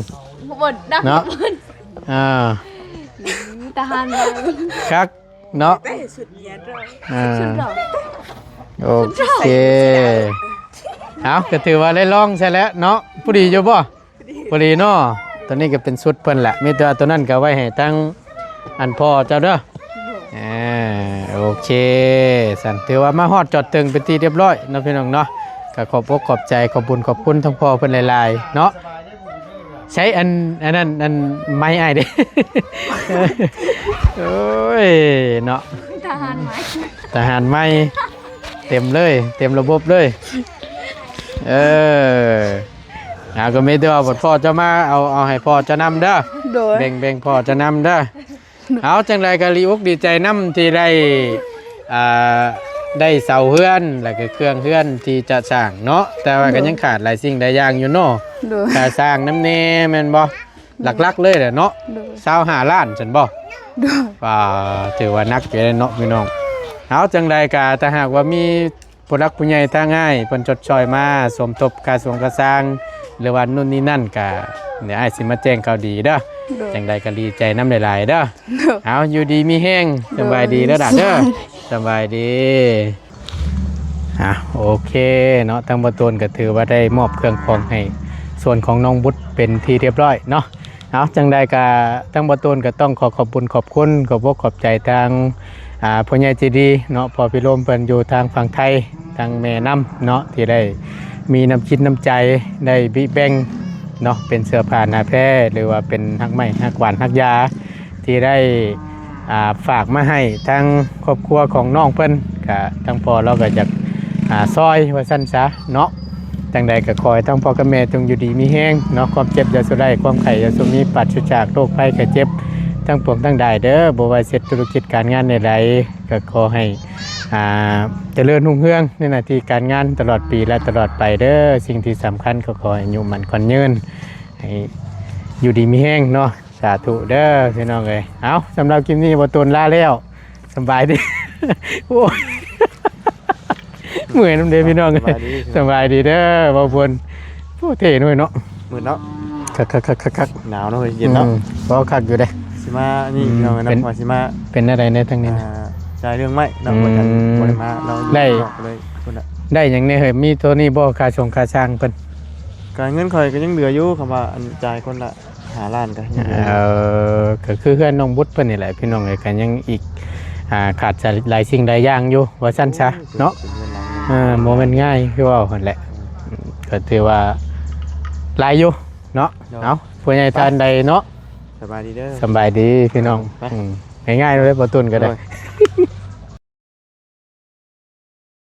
ເນາະ ອ່າ ທະຫານໃໝ່ ຄັກເນາະ ເອີ ຊຸດເນຍ ອ່າ ໂອເຄ ເອົາ ກໍຖືວ່າໄດ້ລອງໃຊ້ແລ້ວເນາະ ພໍດີຢູ່ບໍ່? ພໍດີເນາະ ຕອນນີ້ກໍເປັນຊຸດເພິ່ນແຫຼະ ມີແຕ່ວ່າໂຕນັ້ນກໍໄວ້ໃຫ້ທາງອັນພໍ່ເຈົ້າເດີ ໂດຍ ເອີ ໂອເຄ ຊັ້ນຖືວ່າມາຮອດຈອດເຖິງເປັນທີ່ຮຽບຮ້ອຍເນາະ ພີ່ນ້ອງເນາະ ກໍຂອບອົກຂອບໃຈ ຂອບບຸນຂອບຄຸນທາງພໍ່ເພິ່ນຫຼາຍໆເນາະ ໃຊ້ອັນ ອັນນັ້ນ ອັນໄມ້ອ້າຍເດ້ ໂອ້ຍເນາະ ທະຫານໃໝ່ ທະຫານໃໝ່ ເຕັມເລີຍ ເຕັມລະບົບເລີຍ ເອີ ອ່າ ກໍມີແຕ່ວ່າພໍ່ເຈົ້າມາເອົາ ເອົາໃຫ້ພໍ່ເຈົ້ານຳເດີ ໂດຍ ແບ່ງ ແບ່ງພໍ່ເຈົ້ານຳເດີ ເອົາ ຈັ່ງໃດກໍດີອົກດີໃຈນຳທີ່ໄດ້ ອ່າ ໄດ້ເສົາເຮືອນ ແລ້ວກໍເຄື່ອງເຮືອນທີ່ຈະສ້າງເນາະ ແຕ່ວ່າກໍ ໂດຍ ຍັງຂາດຫຼາຍສິ່ງຫຼາຍຢ່າງຢູ່ເນາະ ໂດຍ ຄ່າສ້າງນຳແດ່ແມ່ນບໍ່? ຫຼັກໆເລີຍແຫຼະເນາະ ໂດຍ ຊາວຫ້າລ້ານຊັ້ນບໍ່? ໂດຍ ວ່າ ຖືວ່າໜັກຢູ່ເດ້ເນາະພີ່ນ້ອງ ເອົາ ຈັ່ງໃດກໍຖ້າຫາກວ່າມີ ຜູ້ຫຼັກຜູ້ໃຫຍ່ທາງອ້າຍເພິ່ນຊົດຊ່ອຍມາສົມທົບຄ່າສວງຄ່າສ້າງ ຫຼືວ່າໂນ່ນນີ້ນັ້ນກະ ດຽວອ້າຍຊິມາແຈ້ງຂ່າວດີເດີ ໂດຍ ຈັ່ງໃດກໍດີໃຈນຳຫຼາຍໆເດີ ໂດຍ ເອົາ ຢູ່ດີມີແຮງ ໂດຍ ສະບາຍດີເດີຫຼານເດີ ສະບາຍດີ ສະບາຍດີ ອ່ະ ໂອເຄເນາະ ທາງບ່າວໂຕນກໍຖືວ່າໄດ້ມອບເຄື່ອງຂອງໃຫ້ສ່ວນຂອງນ້ອງບຸດເປັນທີ່ຮຽບຮ້ອຍເນາະ ເອົາ ຈັ່ງໃດກະທາງບ່າວໂຕນກໍຕ້ອງຂໍຂອບບຸນຂອບຄຸນ ຂອບອົກຂອບໃຈທາງ ອ່າ ຜູ້ໃຫຍ່ໃຈດີເນາະ ພໍ່ພິລົມເພິ່ນຢູ່ທາງຝັ່ງໄທ ທາງແມ່ນຳເນາະ ທີ່ໄດ້ມີນ້ຳຈິດນ້ຳໃຈ ໄດ້ບິແບ່ງເນາະ ເປັນເສື້ອຜ້າໜ້າແພ ຫຼືວ່າເປັນຮາກໄມ້ຮາກຫວານຮາກຢາ ທີ່ໄດ້ ອ່າ ຝາກມາໃຫ້ທາງຄອບຄົວຂອງນ້ອງເພິ່ນ ກະທາງພໍ່ລາວກໍຢາກ ອ່າ ຊ່ອຍວ່າຊັ້ນຊະເນາະ ຈັ່ງໃດກໍຂໍໃຫ້ທັງພໍ່ກັບແມ່ຈົ່ງຢູ່ດີມີແຮງເນາະ ຄວາມເຈັບຢ່າສູ່ໄດ້ ຄວາມໄຂ້ຢ່າສູ່ມີ ປາສະຈາກໂລກໄພໄຂ້ເຈັບທັງປວງທັງຫຼາຍເດີ ບໍ່ວ່າເຮັດທຸລະກິດການງານໃດໆ ກໍຂໍໃຫ້ ອ່າ ຈະເລີນຮຸ່ງເຮືອງໃນໜ້າທີ່ການງານຕະຫຼອດປີ ແລະ ຕະຫຼອດໄປເດີ ສິ່ງທີ່ສຳຄັນກໍຂໍໃຫ້ອາຍຸໝັ້ນຂວັນຍືນ ໃຫ້ຢູ່ດີມີແຮງເນາະ ສາທຸເດີພີ່ນ້ອງເອີຍ ເອົາ ສຳລັບຄລິບນີ້ບ່າວໂຕນລາແລ້ວ ສະບາຍດີ ໂອ້ຍ ເມື່ອຍນຳເດ້ພີ່ນ້ອງ ສະບາຍດີ ສະບາຍດີເດີບ່າວໂຕນ ໂອ້ ເທ່ເນາະ ມືດເນາະ ຄັກໆໆໆໆ ໜາວເນາະ ເຢັນເນາະ ອືມ ບໍ່ ຄັກຢູ່ເດ້ ຊິມານີ້ ອືມ ພີ່ນ້ອງເອີຍ ເປັນ ວ່າຊິມາ ເປັນແນວໃດແດ່ທາງນີ້ນະ ອ່າ ຈ່າຍເລື່ອງໄມ້ເນາະ ອືມ ບໍ່ທັນ ບໍ່ໄດ້ມາເນາະ ໄດ້ ຢູ່ນອກເລີຍ ພຸ້ນນະ ໄດ້ຫຍັງແດ່ເຮີ້ຍ ມີເທົ່ານີ້ບໍ່ ຄ່າຊົງຄ່າຊ່າງເພິ່ນ ການເງິນຂ້ອຍກໍຍັງເຫຼືອຢູ່ ຄຳວ່າ ອັນ ຈ່າຍຄົນລະ ຫ້າລ້ານກໍຍັງເຫຼືອຢູ່ ເອີ ກໍຄືເຮືອນນ້ອງບຸດເພິ່ນນີ້ແຫຼະພີ່ນ້ອງເອີຍ ກໍຍັງອີກ ອ່າ ຂາດຫຼາຍສິ່ງຫຼາຍຢ່າງຢູ່ວ່າຊັ້ນຊະເນາະ ເອີ ບໍ່ແມ່ນງ່າຍຄືເວົ້າຫັ້ນແຫຼະ ອືມ ກໍຖືວ່າຫຼາຍຢູ່ເນາະ ໂດຍ ເອົາ ຜູ້ໃຫຍ່ທ່ານໃດເນາະ ສະບາຍດີເດີ ສະບາຍດີພີ່ນ້ອງ ໄປ ອືມ ງ່າຍໆເລີຍ ບໍ່ຕຸນກໍໄດ້ ໂດຍ